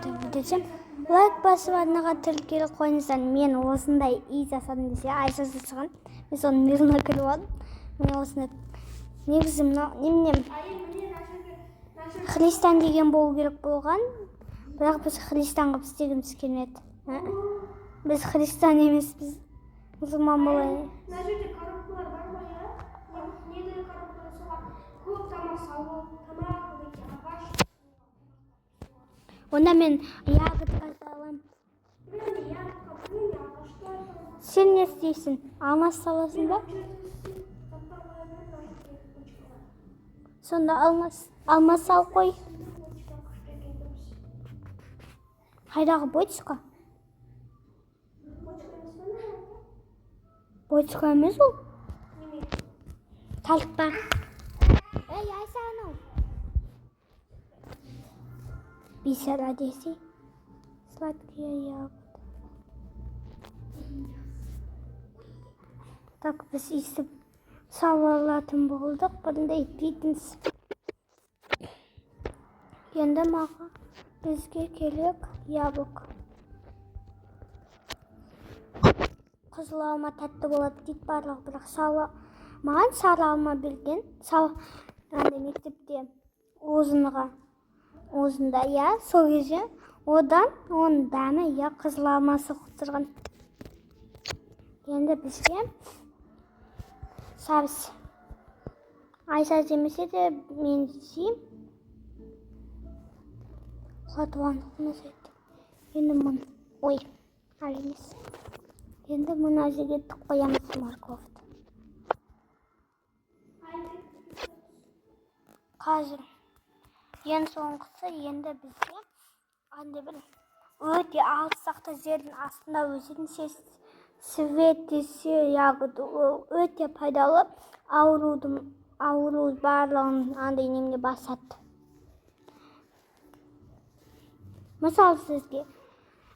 Видео. Лайк басып, арнаға тіркеліп қойыңыздар. Мен осындай үй жасадым десе, Айша жасаған. Мен соның миына кіріп алдым. Мен осындай, негізі мынау немене, Христиан деген болу керек болған. Бірақ біз христиан қылып істегіміз келмеді. Ә? Біз христиан емеспіз. Мұсылман болайық. Мына жерде коробкалар бар ғой, иә? Не коробкалар, соған көп тамақ салып, тамақ, одан кейін ағаш. Онда мен ягодка саламын. Біреуіне ягодка, біреуіне ағаштар салып. Сен не істейсің? Алмас саласың ба? Мына жерде заттар қоя беремін, мына жерде бочкалар. Сонда алмас салып қой. Бочка күшті екен, дұрыс. Қайдағы бочка? Бочка емес пе мына? Бочка емес ол. Неме? Тартпа. Ей, Айса, анау. Бисера десей. Сладкие ягоды. Так, біз өйстіп салып алатын болдық. Бұнда өйтпейтінбіз. Енді маған, бізге керек яблоко. Қызыл алма тәтті болады дейді барлығы, бірақ салы маған сары алма берген. Сал андай мектепте озынға, озында, иә, сол кезде одан оның дәмі, иә, қызыл алма соғып тұрған. Енді бізге сәбіз. Айса жемесе де, мен жеймін. Құлатып. Енді мұны, ой, әлі емес. Енді мына жерге тығып қоямыз морковьті. Қазір ең соңғысы, енді бізге андай бір өте алыстақта жердің астында өсетін светисе ягоды. Ол өте пайдалы, аурудың, ауру барлығын андай немене басады. Мысалы, сізге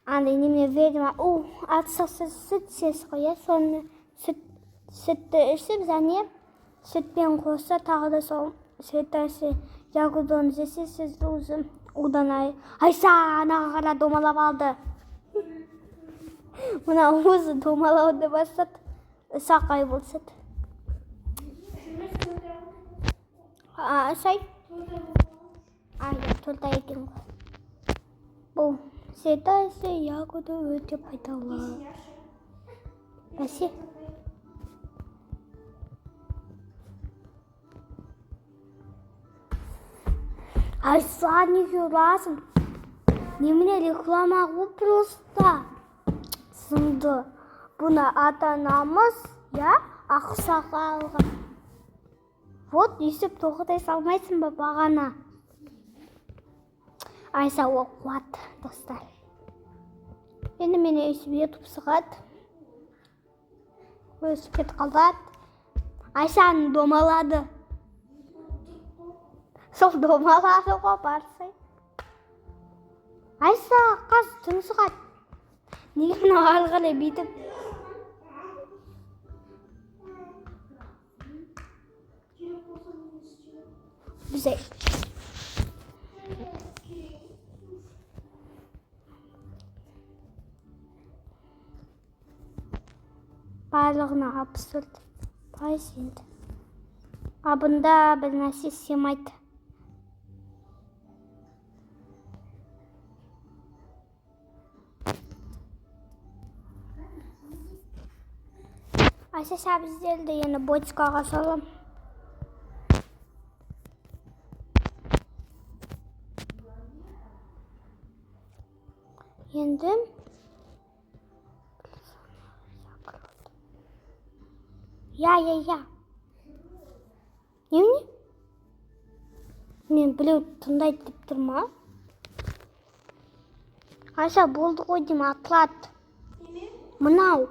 андай немене ведьма у алыстақта сүт ішесіз ғой, иә, соны сүтті ішіп және сүтпен қоса тағы да сол светасы ягоданы жесе, сіз уже удан. Айса, анаға қара, домалап алды. Мына өзі домалауды бастады. Ұсақ ай болса да. А, үш ай? А, иә, 4 ай екен ғой. Бұл светасы ягода өте пайдалы. Бәсе. Айса, неге ұрасың? Немене, реклама ғой просто. Сынды. Бұны ата-анамыз, иә, ақшаға алған. Вот, өйстіп тоқтай салмайсың ба бағана? Айса ол қуат, достар. Енді мені өйстіп етіп сығады. Өсіп кетіп қалады. Айсаны домалады. Сол домалады ғой, барсай. Айса, қазір түн шығады. Неге мынау ары қарай бүйтіп? Керек болса, не істеу? Бізде Керек. Барлығына 64% енді. А бұнда бір нәрсе сыймайды. Айса, сәбіздерді енді бочкаға салам. Енді я, я, я. Немене? Мен біреу тыңдайды деп тұр ма? Айса, болды ғой деймін, атылады. Неме? Мынау.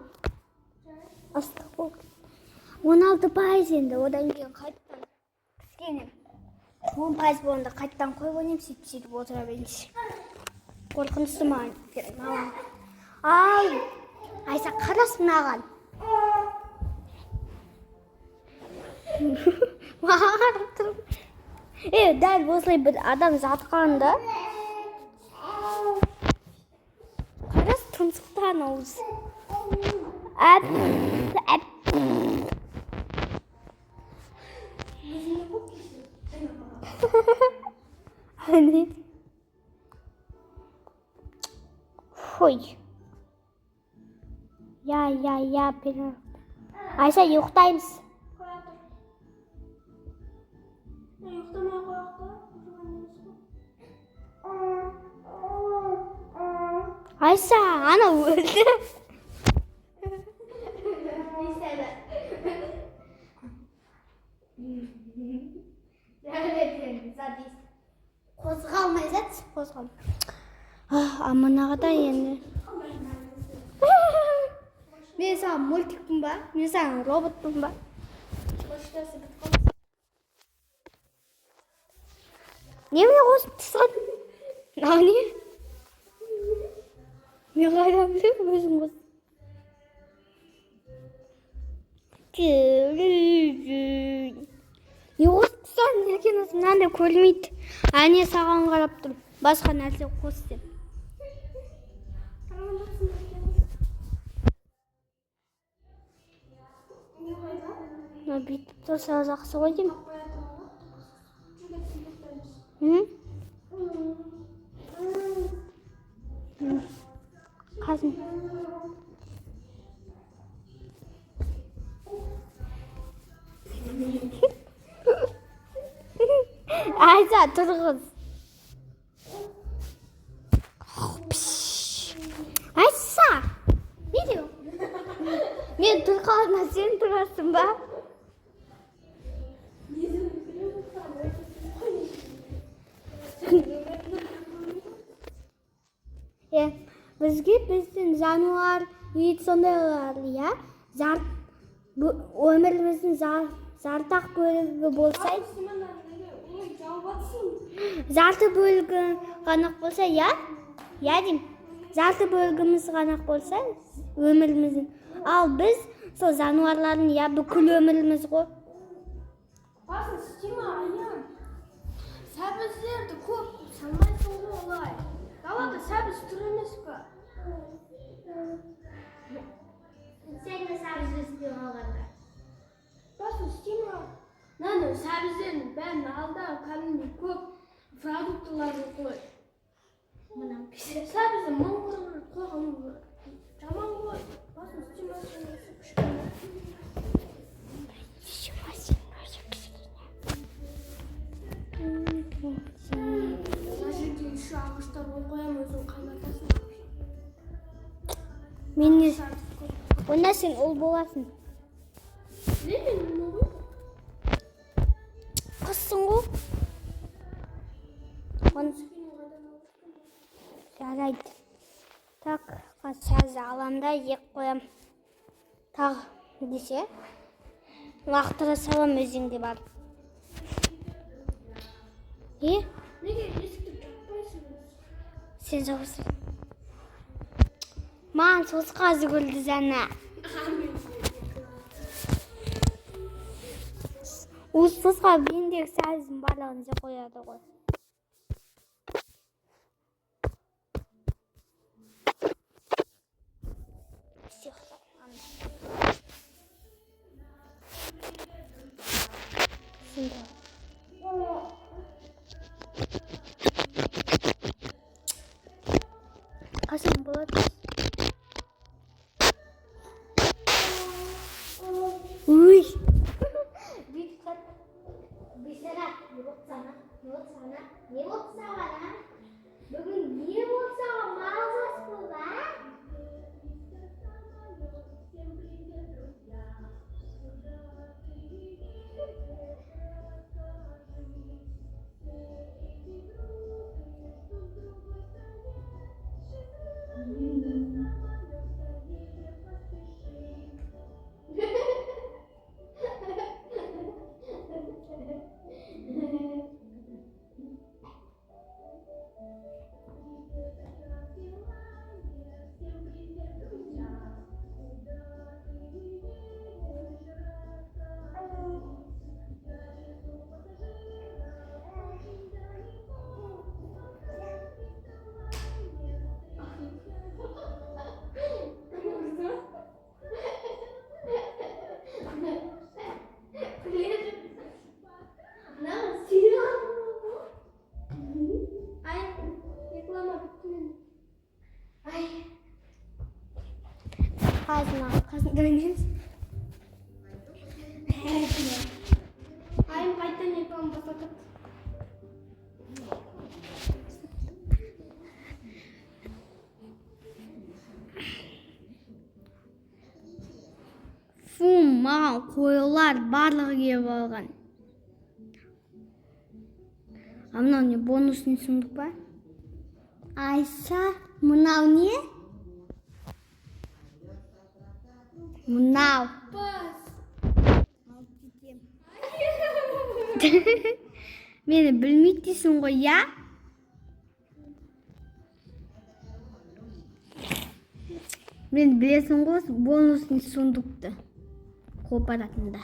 Ыстық болып. 16% енді, одан кейін қайтадан кішкене 10% болғанда қайтадан қойып ойнаймын, сөйтіп сөйтіп отыра береміз. Қорқынышты маған. Маған. Ай, Айса, қарашы мынаған. Маған қарап тұр. Е, дәл осылай бір адам жатқанда. саған ауыз. Әп, әп. Өзіңе көп дейсің. Әне. Фой. Я, я, я, Айша, ұйықтаймыз. Қоя тұр. Ұйықтамай қояйық та. Жүрген емес қой. Айша, анау өлді. Қозғалмай зат, қозғалмай. Аман да енді. Мен саған мультикпін ба? Мен саған роботпын ба? Почтасы бітіп қалды. Немене қосып тастаған? Мынау не? Мен қайдан білемін, өзің қос. Не қосып тастаған екен осы, мынандай көрмейді. Әне саған қарап тұр. Басқа нәрсе қос деп. Қараған жоқсың ба екен? Не қайда? Мына бүйтіп тұрса жақсы ғой деймін. Қоя тұр ғой. Жүрген ұйықтаймыз. М? Қазын. Айша, тұрғыз. Айша! Не деу? Мен тұрғанына сен тұрасың ба? Е, бізге біздің жануар, ит сондайлар, иә? Зар, өміріміздің жартақ бөлігі болса, Ой, жауып атсың. жарты бөлігі ғана болса, иә? Иә деймін. Жарты бөлігіміз ғана болса, өміріміздің. Ал біз сол жануарлардың, иә, бүкіл өміріміз ғой. Басын істеме, Аян. Сәбіздерді көп салмайсың ғой олай. Далада сәбіз тұр емес па? Сен де сәбіз өспей қалғанда. Басын істеме. Мынаны сәбіздердің бәрін ал да, кәдімгідей көп продуктыларды қой. Мынау Сәбізді мың қырық қойған жаман ғой. Басын істеме, сен осы кішкене. Мына жерде еще ағаштар қойып қоямын, өзің қайнатасың. Мен не? Сәбіз көп. Онда сен ұл боласың. Білемін мен оны ғой. Қызсың ғой. Он... Жарайды. Так, қазір алам да жеп қоям. Тағы десе, лақтыра салам өзенге барып. Е, Неге есікті жаппайсың? Сен жауапсың. Маған сосқа жүгірді жаңа. Осы сосқа мендегі сәбіздің барлығын жеп қояды ғой. Всех. Сюда. Қашан болады? Уй! Бүйтіп бейшара, не болды саған? Не болды саған? Не болды саған, а? Бүгін не болды саған? Мазас болды, а? Қазына қасында ойнаймыз. Айым, қайтадан экран басып. Фу, маған қойлар барлығы келіп алған. А мынау не, бонусный сундук па? Айша, мынау не? Мынау. Бас. Алып кетемін. Мені білмейді дейсің ғой, иә? Мен білесің ғой бонусный сундукты қопаратынды.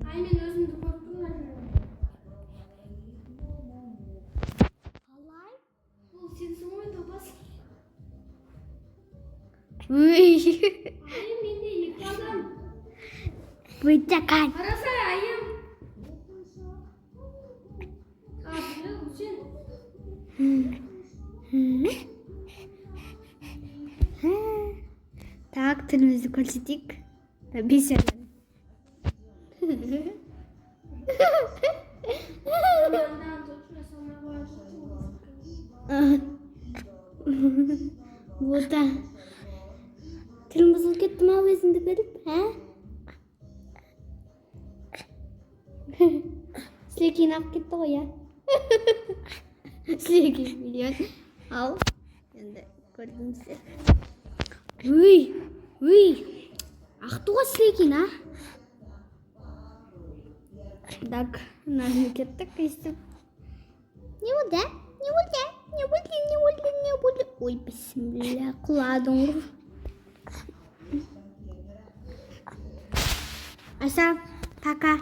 Ай, мен өзімді көріп тұрмын ана жерде. Қалай? Бұл сенсің ғой, топас. Өй. Айым, менде екі адам. Вытекай. Қарасай, айым. А, біреу сен. Так, тілімізді көрсетейік. Бес адам. Андан точно салмай қояды. Бота. Тілім бұзылып кетті ма өзіңді көріп, ә? Сілекейін ағып кетті ғой, иә? Сілекей миллион. Ал, енді көрдіңіздер. Өй, өй, ақты ғой сілекейін, а? Так, мынаны кеттік өйстіп. Не болды, а? Не болды, не болды, не болды, не болды? Ой, бісміллә, құладың ғой. Айша, пока.